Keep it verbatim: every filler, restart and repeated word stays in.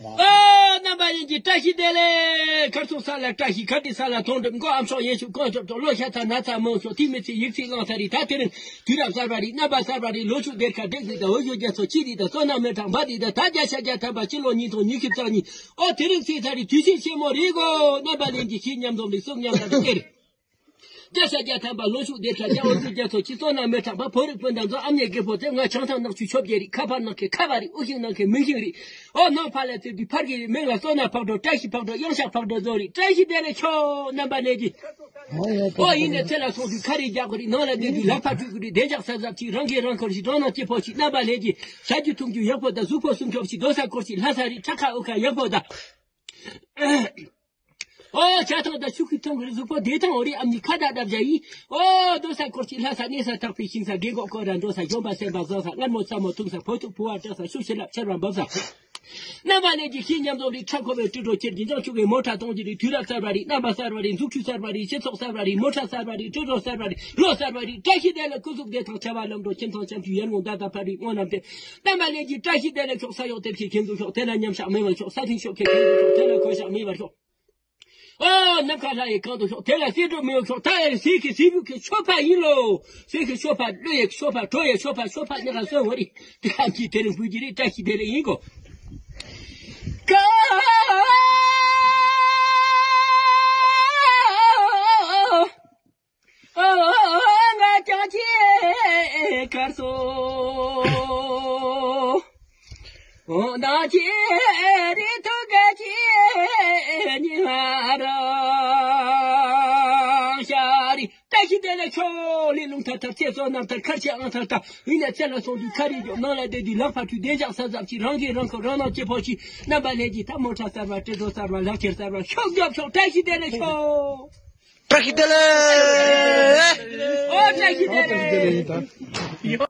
ཨ། རྣམ་པ་ལྷན་རྒྱས་བཀྲ་ཤིས་བདེ་ལེགས། ཁར་སོང་ས་ལ་བཀྲ་ཤིས། ཁ་བདེ་ས་ལ་མཐོང་གྲུབ། མགོ་ཨ་མཆོག་ཡན་ཤུགས་གང་ཆོག་ཆོག་བློ་ཤ་ཚ་ན་ཚ་མང་ཤོག་དེ་མི་ཚེ་ཡིག་ཚིག་བླངས་ས་རེད། ད་དེ་རིང་དུས་རབས་གསར་པ་རེད། རྣམ་པ་གསར་པ་རེད། ལོ་ཕྱུགས་སྡེར་ཁ་བསྒྲིགས་རེད། ད་འོ་ཞོ་རྒྱ་མཚོ་ཆེ་རེད། ད་བསོད་ནམས་མི་གྲངས་འབར་རེད། ད་ད་བརྒྱ་ཤ་བརྒྱ་ཐམ་པ་ཕྱི་ལོ་ཉིས་སྟོང་ཉི་ཤུ་རྩ་གཉིས། ཨོ་དེ་རིང་ཚེས་ཚར་རེད། དུས་ཆེན་ཆེན་མོ་རེད་གོ། རྣམ་པ་ལྷན་རྒྱས་ཁྱེད་མཉམ་འཛོམས་རེད། སྲོག་ཉམས་དང་དུ་སྐྱེ་རེད། བརྒྱ་ཤ་བརྒྱ་ཐམ་པ་ལོ་ཕྱུགས་སྡེར་ཁ་རྒྱ་འོ་ཟི་རྒྱ་མཚོ་ཆེ། བསོད་ནམས་མི་གྲངས་འབར། བོད་རིགས་སྤུན་ཟླ་འཛོམས། ཨ་མྱེས་རྒད་པོ་དེ། ང་བྱང་ཐང་ནག་ཆུ་ཆོས་རྒྱལ་རེད། ཁ་ཕར་ནག་ཁེ་ཁ་བ་རེད། དབུ་ཤིང་ནག་ཁེ་མིང་ཤིང་རེད། ཨོ་ནང་ཕར་ལ་བཙིར་དུས་ཕར་གི་རེད། མིང་ལ་བསོད་ནམས་ཕག་གྲོགས། བཀྲ་ཤིས་ཕག་གྲོགས། གཡང་ཤ་ཕག་གྲོགས་བཟོ་རེད། བཀྲ་ཤིས་བདེ་ལེགས་ཆོག་རྣམ་པ་ལྷན་རྒྱས། ཨོ་ཡིན་ནས་ཚེ་ལ་སོང་དུས་ཁ་རི་རྒྱག་དགོས་རེད། ནང་ལ་བསྡད་དུས་ལག་པ་བཀྲུ་དགོས་རེད། བདེ་འཇགས་གཟབ་གཟབ་གྱིས། རང་གིས་རང་འཁོར་ཞིག་རང་ནང་སྐྱིད་པོ་ཞིག་རྣམ་པ་ལྷན་རྒྱས། ཟ་རྒྱུ་འཐུང་རྒྱུ་ཡག་པོ་དང་། གཟུགས་པོ་སྲུང་སྐྱོབ་ཞིག་རྡོ་ས་འཁོར་ཞིག་ལྷ་ས་རེད། ཁྲ་ཁ་ཨུ་ཁ་ཡག་པོ་དང་། ཨོ་ཇ་ཐང་དང་ཆུ་ཁུག་ཐང་གི་གཟུགས་པོ་བདེ་ཐང་འོ་རེད། ཨ་མྱེས་ཁ་བརྡ་བརྡབ་བྱ་ཡིན། ཨོ་རྡོ་ས་འཁོར་ཞིག་ལྷ་ས། གནས་ས་ཐག་པའི་ཤིང་ས། རྒན་གོག་ཀོ་ར་འགྲོ་ས། གཞོན་པ་སེམས་པ་བཟང་ས། མངར་མོ་ཚ་མོ་འཐུང་ས། ཕོ་ཐུག་ཕོ་བ་སྐྲག་ས། ཤུགས་ཆེ་ལབ་ཆེར་བ་འབབ་ས། རྣམ་པ་ལྷན་རྒྱས་ཁྱེད་མཉམ་འཛོམས་རེད། ཁྲ་འཁོར་བའི་དྲིལ་སྒྲོག་ཁྱེར་གྱིན། འཇང་ཕྱུག་གི་མོ་ཊ་གཏོང་གྱི་རེད། དུས་རབས་གསར་པ་རེད། རྣམ་པ་གསར་པ་རེད། འཛུགས་སྐྲུན་གསར་པ་རེད། སྤྱི་ཚོགས་གསར་པ་རེད། སྤྱི་ཚོགས་གསར་པ་རེད། དྲིལ་སྒྲོག་གསར་པ་རེད། ལོ་གསར་པ་རེད། བཀྲ་ཤིས་བདེ་ལེགས། སྐུ་གཟུགས་བདེ་ཐང་། བྱ་བ་ལམ་འགྲོ། ཁྱིམ་ཚང་འཆམ་མཐུན། ཡར་ངོ་ཟླ་དང་ཕ་རི་སྔོ་ནམ་བདེ། རྣམ་པ་ལྷན་རྒྱས་བཀྲ་ཤིས་བདེ་ལེགས་ཤོག་ས་གཡོག་དེབ་ཀྱི་ཁྱེད་འདུག་ཤོག་དེ་ལ་མཉམ་བཞག་མེད་པར་ཤོག་ས་སྟེང་ཤོག་ཁྱེད་ཁྱེད་འདུག་ཤོག་དེ་ལ་གོད་ཆག་མེད་པར་ཤོག་ཨོ་ནམ་མཁའ་ལྷ་ཡི་གང་དུ་ཤོག་དེ་ལ་སེ་འགྲོ་མི་ཡོང་ཤོག་ད་ཡ་སེ་གི་སེ་བུ་གི་ཤོ་ཕ་ཡིན་ལོ། སེ་གི་ཤོ་ཕ་བློ་ཡི་ཤོ་ཕ་གྲོ་ཡི་ཤོ་ཕ་ཤོ་ཕ་ནི་ག་སོན་འོ་རི་དེ་ཁམ་གྱི་དེ་རིང་བུ་གྱི་རི་བཀྲ་ཤིས་བདེ་ལེགས་ཡིན་གོ། ཀ་ཨོ་ང་ཅང་ཅེ་གར་སོ། ཨོ་ན་ཅེ་རི་ཐུ་ག་ཅེ་ཉི་ཧ་ར་ཤ་རི། བཀྲ་ཤིས་བདེ་ལེགས་ཆོག་ལི་ལུང་ཐར་ཐར། ཚེ་བསོད་ནམས་ཐར། མཁར་ཆེན་ཨང་ཐར་ཐར། ཡིན་ན་ཚེ་ལ་སོང་དུས་ཁ་རི་འཇོག་ནང་ལ་བསྡད་དུས་ལག་པ་བཀྲུས། བདེ་འཇགས་གཟབ་གཟབ་གྱིས། རང་གིས་རང་འཁོར་རང་ནང་སྐྱིད་པོ་ཞིག་རྣམ་པ་ལྷན་རྒྱས། ད་མོ་ཊ་གསར་པ། དྲིལ་སྒྲོག་གསར་པ། ལག་ཁྱེར་གསར་པ། ཤོག་རྒྱབ་ཤོག་བཀྲ་ཤིས་བདེ་ལེགས་ཆོག་བཀྲ་ཤིས་བདེ་ལེགས། ཨོ་བཀྲ་ཤིས་བདེ་ལེགས།